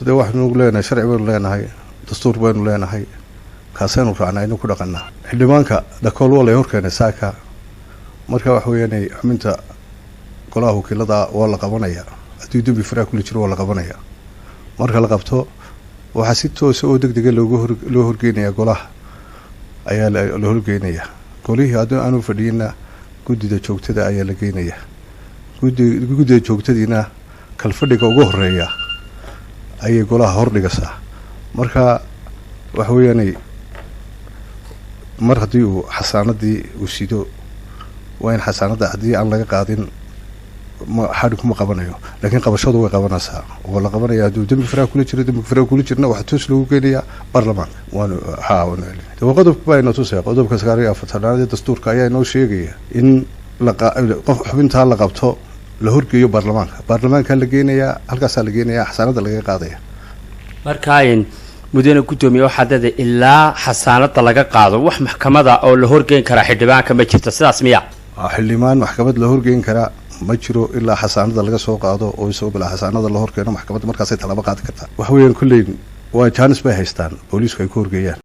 Dee waxaynu leenahay sharci baynu leenahay, dastuur baynu leenahay, kaasaynu raacnaa, aynu ku dhaqanaa. Xildhibaanka Dhakool waa lay horkeenay saaka. Marka waxa weeyaan xubinta golaha wakiilada waa la qabanaya haddii dembi faraha kula jiro, waa la qabanaya. Marka la qabto waxaa si toosa oo deg dega loogu hor loo horgeynaya golaha ayaa la horgeynaya. Golihii haddii aanu fadhiyina guddida joogtada ayaa la geynaya. Guddida joogtadiina kalfadhiga ugu horeeya ayay golaha hordhigasaa. Marka waxa weeyaanay mar haddii uu xasaanadii uu sido, waa in xasaanadda haddii aan laga qaadin ma xadhig kuma qabanayo, laakiin qabashadu way qabanaysaa oo la qabanaya hadduu dembi faraha kula jiro. Dembi faraha kula jirna waxaa toos loogu geenayaa baarlamaanka. Waanu ha waanu celin. Waa qodobka baa inoo tusaya, qodobka 49aad ee dastuurka ayaa inoo sheegaya in qof xubintaa la qabto la horgeeyo baarlamaanka. Baarlamaankaa la geenayaa, halkaasaa la geenayaa, xasaanada lagaga qaadaya. Marka mudane guddoomiye, waxaa dada ilaa xasaanada laga qaado wax maxkamada oo la horgeyn karaa xildhibaanka ma jirto, sidaas miya? Xildhibaan maxkamad la horgeyn karaa ma jiro ilaa xasaanada laga soo qaado oo isagoo bilaa xasaanada la horkeeno maxkamadda, markaasay tallaabo qaadi kartaa. Waxa weeyaan kulleyn waa jaanis bay haystaan booliisku ay ku horgeeyaan.